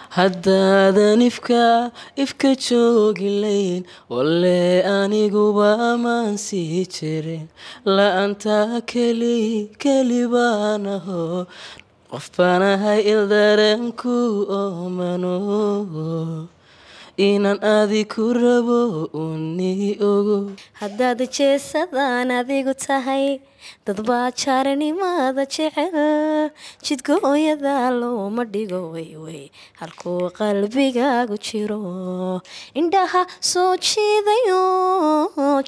Haddaadan ifka joogi layn, walle aniguba maan sii jirin. La-anta keli keli baan aho, qof baan ahay ildaranku oomano, inaan adi ku rabo uni ogo. Haddaad jeesadaan adigu tahay, dad baa jaaranimada jecel, jidgooyada looma dhigo. Weywey, halkuu qalbigaagu jiro, indhaha soo jiidayo,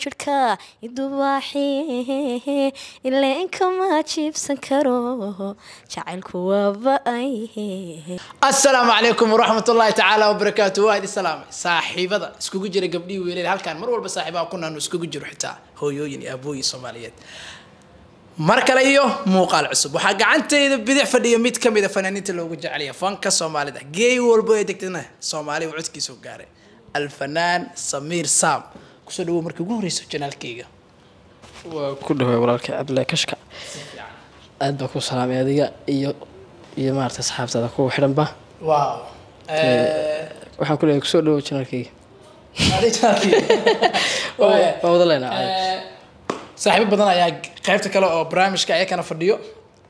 jidhka idubaaxiye, ileenkama jiibsan karo, jacaylku waaba ay. Asalaamu calaykum waraxmat ullaahi tacaala wabarakaatu. Waa idin salaamay saaxiibada iskugu jira gabdhihii, wiilal, halkaan mar walba saaxiibaha ku naanu iskugu jiro, xitaa hooyooyin iyo aabooyin Soomaaliyeed. Mar kale iyo muuqaal cusub. Waxaa gacantayda bidix fadhiya mid ka mid a fanaaniinta loogu jecelaya fanka Soomaalida, geey walbo ee degtana Soomaaliya uu codkiisa u gaaray, Alfanaan Samiir Sam. Kusoo dhawow markii ugu horeyso janaalkayga. Waa ku dhaway, walaalkay Cabdillaahi Kashka. Aad baa ku salaamay adiga iyo maarata asxaabtaada kuwa xidhanba. Waxaan ku leeyahay kusoo dhawow janaalkayga. Waan wada leynaa. Saaxiibo badan ayaa qaybta kale oo barnaamijka ayakana fadhiyo.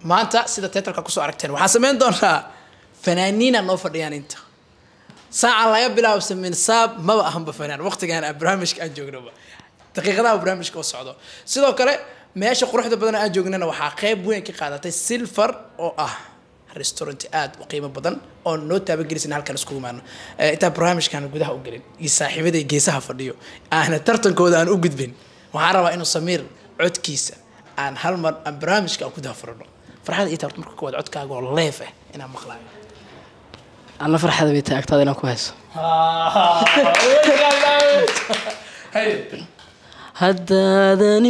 Maanta sida title-ka kusoo aragteen, waxaan samayn doonaa fanaaniina noo fadhiyaan. Inta saacan laga bilaabo Samiir Saab maba ahanba fanaan, waqtigan aan barnaamijka aan joognaba, daqiiqadaha barnaamijka oo socdo. Sidoo kale meesha quruxda badan aan joognana waxaa qayb weyn ka qaadatay Silver, oo ah restaurant aada u qiimo badan oo noo taabagelisan halkan iskugu imaano. Intaan barnaamijkan gudaha u gelin iyo saaxiibaday geesaha fadhiyo aana tartankooda aan u gudbin, waxaan rabaa inuu Samiir codkiisa aan hal mar aan barnaamijka aan ku daafurano. Farxada ii taabto marka koowaad codkaaga oo live ah inaan maqlaayo. Anna farxada bay tahay agtaada inaan ku hayso. Haddaadan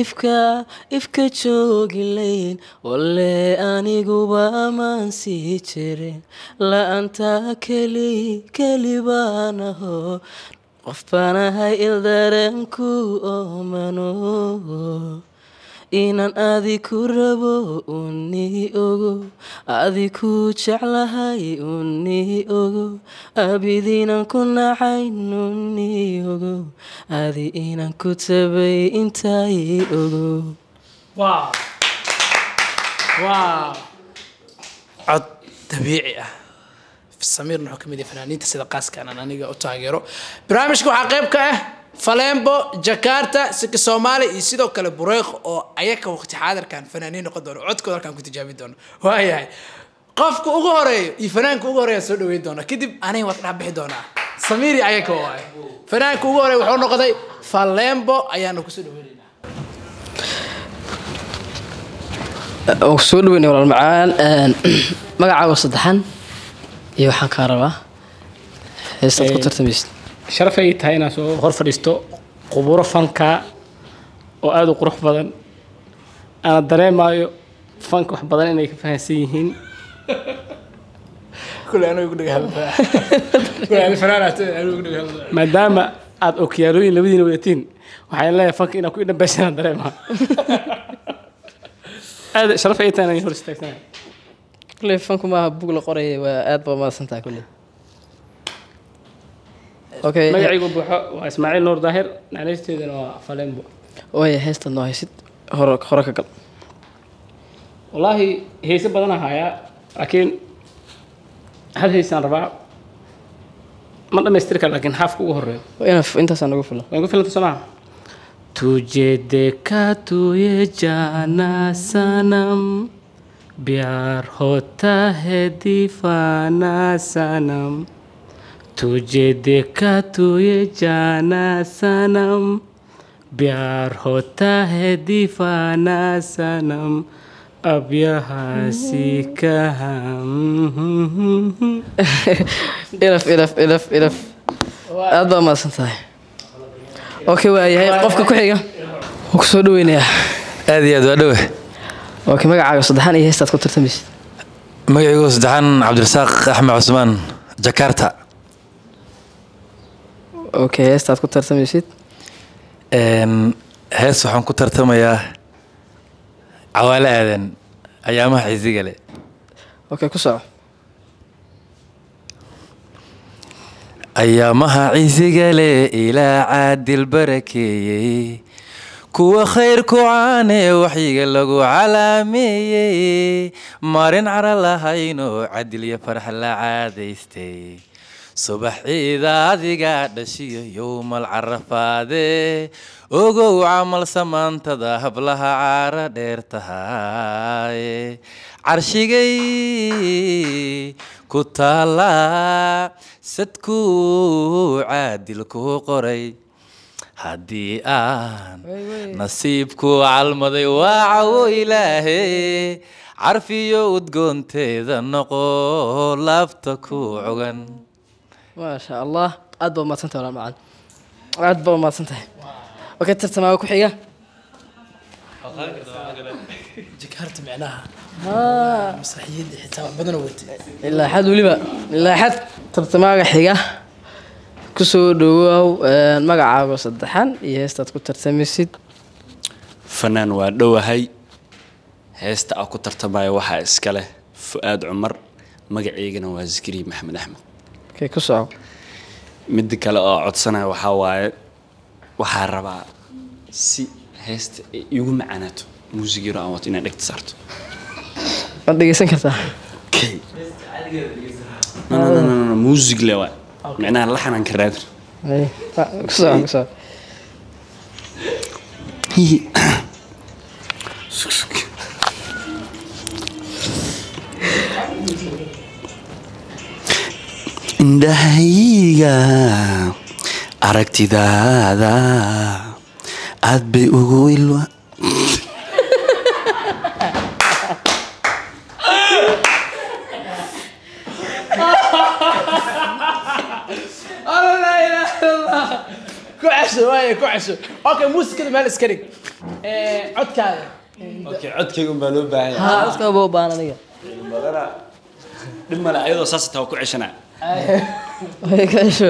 ifka joogi layn, walle aniguba maan sii jirin. La-anta keli keli baan aho, qof baan ahay ildaranku oomano, inaan adi ku rabo uni ogo, adi ku jeclahay uni ogo, abidiinan ku nacayn uni ogo, adi inaan ku tabay intay ogo. Wow, cod dabiici ah. Samiirna wuxuu ka mid yahay fanaaniinta sida qaaskaan aan aniga u taageero. Barnaamijka waxaa qayb ka ah Falembo, Jakarta, Sika Soomaali iyo sidoo kale Bureeq, oo ayaka waqti xaadirkan fanaaniin noqon doono, codkooda halkaan ku tijaabin doono. Waayahay, qofka ugu horeeyo iyo fanaanka ugu horeeya soo dhaweyn doona, kadib aniga waa ka dhex bixi doonaa. Samiir iyo ayaka waaye. Fanaanka ugu horeeya wuxuu noqday Falembo, ayaanu kusoo dhaweynaynaa. Waan kusoo dhaweynay, walaal macaan. Magacaaga saddexan iyo waxaan kaa rabaa heestaad ku tartamaysid. Sharaf ay tahay inaan soo hor fadhiisto quburo fanka oo aada u qurux badan, aana dareemayo fanka wax badan inay ka fahansan yihiin. Kule anigu igu dhaga hadlaa. Maadaama aada okiyaalooyin labadiina wadatiin, waxaan leeyahay fanka inaan ku idhanbaysanaan dareemaa. Aada sharaf ay tahay inaan hor istaagsanay. Kulley fanku maaha bug la qoraya. Waa aad baa mahadsan tahay kulley. Okay. Magacaygu buuxo waa Ismaaciil Nuur Daahir, naanaysteedana waa Falembo. Waaya, heestaad noo haysid hore hore ka gal. Wallaahi heese badan hayaa, laakiin hal heesaan rabaa. Ma dhamaystiri kara, laakiin haafka ugu horeeyo. Waa inaa intaasaa nagu filan. Waan ku filanta soo maha? तुझे देखा तो ये जाना सनम, प्यार होता है दीवाना सनम। तुझे देखा तो ये जाना सनम, प्यार होता है दीवाना सनम, अब यहाँ सीखा हम। Enough, enough, enough, enough. Aad baa mahadsan tahay. Okay, waayahay, qofka ku xiga wuu kusoo dhaweynayaa. Aad iyo aad waa dhowe. Okay, magacaaga saddexan iyo heestaad ku tartamaysid. Magacaygu saddexan Cabdirasaaq Axmed Cusmaan, Jakarta. Okay, heestaad ku tartamaysid. Hees waxaan ku tartamayaa Cawaale Aadan, Ayaamaha Xiisiga Leh. Okay, ku soco. Ayaamaha cisiga leh ilaa caadil barakeeyey, kuwa khayr ku caane waxyiga lagu calaameeyey, marin cara lahaynoo cadil iyo farx la caadaystay. Subax ciida adiga dhashiyo yowmal carafaade, ogow camal samaantada hablaha caara dheer tahaye. Carshigay ku taallaa sadkuu caadil kuu qoray, haddii aan nasiibku calmaday waa cawo ilaahe. Carfiyo udgoonteeda noqo laabta ku cugan. Maasha Allah, aad baa umahadsantahay walaal macaan, aad baa umahadsan tahay. Okay, tartamaaga ku xiga. Jakarta micnaha masraxiyadda xitaa wax badan oo watay. Ilaa xad, weliba ilaa xad. Tartamaaga xiga kusoo dhawaaw, magacaaga saddexan iyo heestaad ku tartamaysid. Fanaan waa dhowahay. Heesta aan ku tartamayo waxaa iska leh Fu'aad Cumar, magaceygana waa Zakariya Maxamed Axmed. Okay, ku soco. Midda kale oo codsanaya waxaa waaye, waxaa rabaa si heesta ay iigu macaanaato muusig yaro aan wato inaad dhegta saarto. Waad dhegeysan kartaa. Okay. No, no, no, no, no, muusig le waay, micnaha laxanaan ka raadin. Ay, ku soco, ku soco. Sug, sug. Indhahayga aragtidaada aad bay ugu ilwa. Laa ilaaha illa Allah. Ku cesho waaye, ku cesho. Okay, muusikada meel iska dhig. Codkaada. Okay, codkayga unbaa loo baahan yahay. Haa, iska baa u baahan aniga. Badana dhib male, ayadoo saas taa ku ceshanaa. Way ka cesho.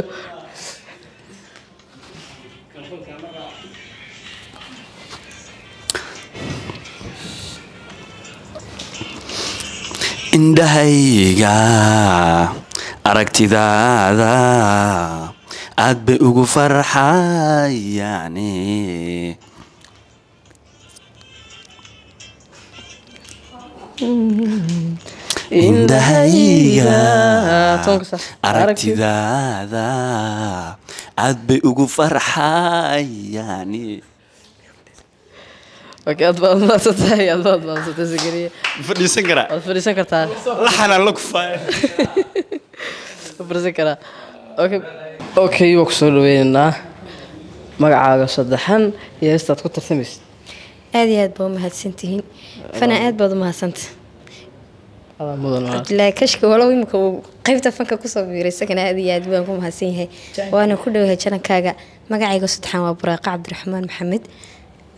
Indhahayga aragtidaada aad bay ugu farxayaani. Indhahayga Toonka sax. aragtidaada aad bay ugu farxayaani. Okay, aad baad mahadsan tahay, aad baad mahadsan tahay Zakariya. Fadhiisan karaa? Waad fadhiisan kartaa. Laxanaan la kufaaya. Waad fadhiisan karaa. Okay, waa kusoo dhaweynaynaa, magacaaga saddexan iyo heestaad ku tartamaysid. Aad iyo aad baa umahadsantihiin fanaa, aad baad umahadsanta. Adaa mudan walaal. Cabdilaahi Kashka, walow imika uu qaybta fanka kusoo biiray, isagana aad iyo aad baan ku mahadsan yahay, waana ku dhowahay janankaaga. Magacayga saddexan waa Buraaqa Cabdiraxmaan Maxamed,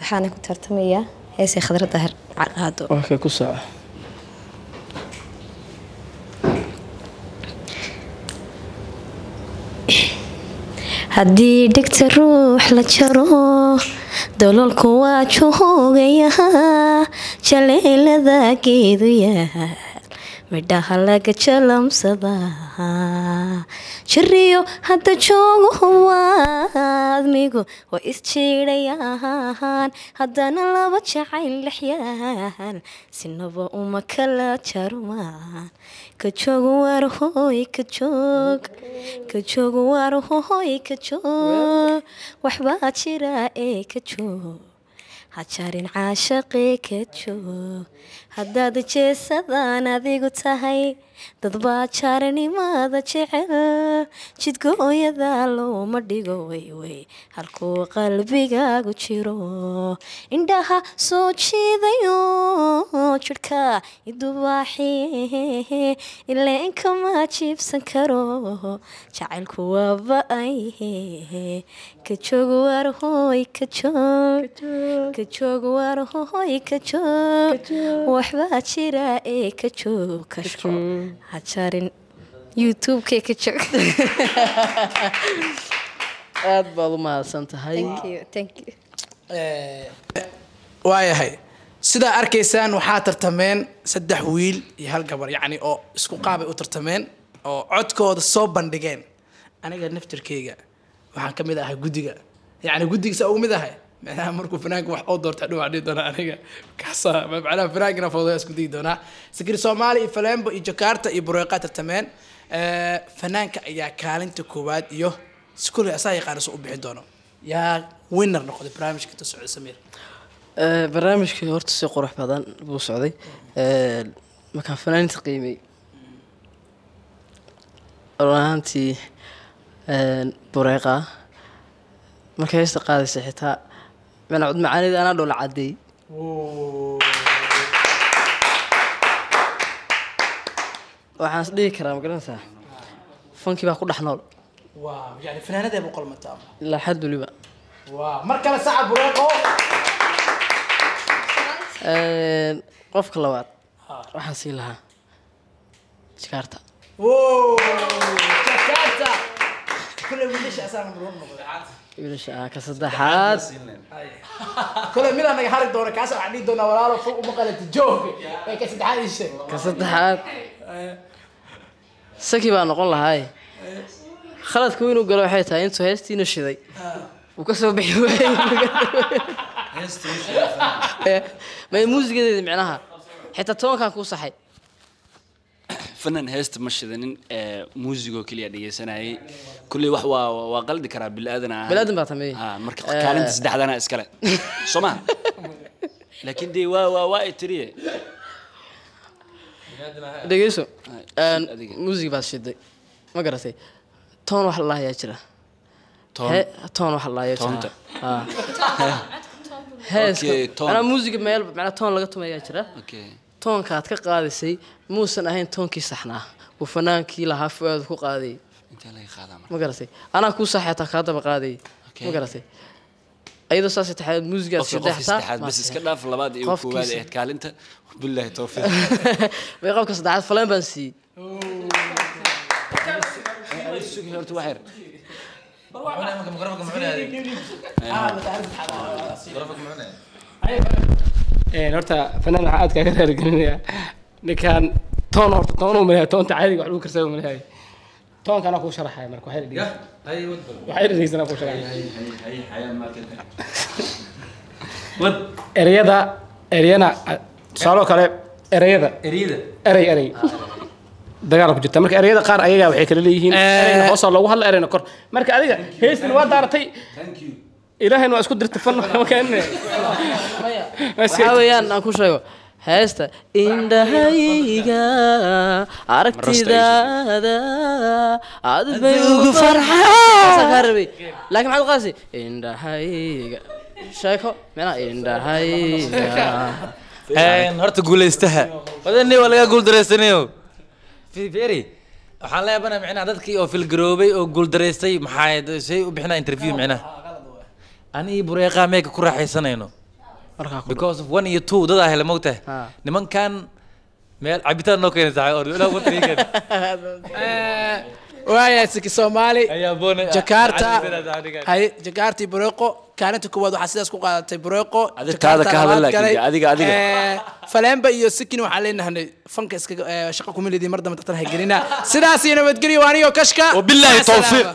waxaana ku tartamayaa heesay Khadra Dahir qaado. Okay, ku soco. Haddii dhegta ruux la jaro, daloolku waa joogayaa, jaleelada geedu yaal midhaha laga jalamsadaa, jiriyo hadda joogo waadmigu waa isjiidhayaan, haddana laba jacayl lexyaal sinaba uma kala jarmaan. Ka joog waar hooy, ka joog, ka joog waar hooy, ka joog, waxbaa jira ee ka joog, hajarin caashaqee ka joog. Haddaad jeesadaan adigu tahay, dad baa jaaranimada jecel, jidgooyada looma dhigo weywey halkuu qalbigaagu jiro. Indhaha soo jiidayo jidhka idubaaxiye, ileen kama jiibsan karo, jacaylku waa ba-ay. Ka joog waar hooy, ka joog, ka joog waar hooy, ka joog, waxbaa jira ee ka joog, kashko hajarin youtube-kee ka joog. Aad baad u mahadsan tahay. Thank you, thank you. Waayahay, sidaa arkaysaan waxaa tartameen saddex wiil iyo hal gabar, yacni oo isku qaabay u tartameen oo codkooda soo bandhigeen. Aniga naftirkeyga waxaan ka mid ahay guddiga, yacni guddiga saa ugu mid ahay, macnaha markuu fanaanka wax oo doorta hadhow waxaan dhihi doonaa aniga kaasa, macnaha fanaankana fawdaya isku digi doonaa. Sakir Soomaali iyo Faleembo iyo Jakarta iyo Bureeqa tartameen. Fanaanka ayaa kaalinta koowaad iyo si kuley asaa yaqaana soo u bixi doono. Yaa winner noqday barnaamijka inta socday, Samiir? Barnaamijkii horta si qurux badan buu socday. Markaan fanaaniinta qiimay, run ahaantii Bureeqa markay heesta qaadaysa xitaa macnaa cod macaanida anaa dhoola cadeey. Waxaan is dhihi karaa, ma garanaysaa, fankii baa ku dhex nool. Waaw, yani fanaanadee buu qalmataa ilaa xad weliba. Waaw, mar kale saca Bureeqo. Qofka labaad waxaan siin lahaa Jakarta. Wow, Jakarta kuley wiilasha asaa number one noqday. Wiilasha ah. Ka saddexaad Kuley midaan naga hari doona, kaas waxaan dhihi doonaa walaalo fog uma qalati joog. Ee ka saddexaad ii sheeg. Ka saddexaad Saki baa noqon lahaay. Khaladka inuu galo waxay tahay intuu heestiina shiday uu ka soo bixi waayey may muusigadeeda, micnaha xitaa tobankan kuu saxay. Fanan heesta ma shidanin, ee muusigoo keliya dhegeysanayay. Kulley wax waa qaldi karaa, bili-aadan ahaan. Bini'aadan baa tameeyey. Ha, marka kaalinta saddexdana iskale soo ma, laakiin dee waa ay tiriye. Dhegeyso. Adiga. Muusig baad shiday, ma garatay? Toon wax la lahayaa jira. Toon? Toon wax la lahayaa jira. Toonta. Ha. Heeska Okay, toon. Macnaa muusiga meel macnaa toon laga tumayaa jira. Toonka aad ka qaadisay muusan ahayn toonkii saxnaa uu fanaankii lahaa Fuaad ku qaaday. Intee laga qaadaa marka? Ma garatay? Anaa kuu saxay, hataa kaa daba qaaday. Okay. Ma garatay? Ayadoo saasay tahay muusigaad qofkii shiday qofkii xataa saddexaad ma bas iska saxin. Dhaaf labaad iyo Qofkii koowaad ahayd kaalinta. Billahi tawfiiq. Way qofka saddexaad faleen baan siiyey. Sugi horta wax yar. Horta fanaan waxaa aad kaaga raaligelinayaa ninkan toon, horta toon uu maleeyahay, toonta caadiga wax lagu karsada uu maleeyahay. Toonka anaa kuu sharaxaya marka waxay dhegeysan, waxay dhegeysan, anaa kuu sharaxaya ereyada. Ereyana tusaaloo kale ereyada erey erey dagaal ku jirta. Marka ereyada qaar ayaga waxay kala leeyihiin ereyna hoosaa loogu hadla, ereyna kor. Marka adiga heestan waa daaratay, ilaahayna waa isku dirtay, fan ma keenine. Waxaa weeyaan aan ku sheego heesta indhahayga aragtidaada aad bay ugu farxaan kaa rabay, laakiin maxaad u qaasay indhahayga sheeko micnaha indhahayga. Horta guuleystaha wadani waa laga guuldareysanayo. Fiiri, waxaan leeyahay micnaha dadkii oo filgaroobay oo guuldareystay maxay say u bixinaa interview, micnaha ani Bureeqa meeka ku raaxaysanayno markaa ku because of one iyo two dadaa hele mogtahay. Ha. Nimankan meel cabitaan noo keenay saxay oo ilaa wadaniga. Waaya Siki Soomaali, ayaa boona Jakarta, hay Jakarta iyo Bureeqo. Kaalinta koowaad waxaa sidaas ku qaadatay Bureeqo. Adiga taada ka hadal, laakiin adiga. Faleemba iyo Sikin waxaan leenahay fanka iskaga shaqo kuma leediin, mar dambe tartan ha gelina. Sidaas iyo nabadgelyo, waa anigoo Kashka. Wabillahi Maca salaama. tawfiiq.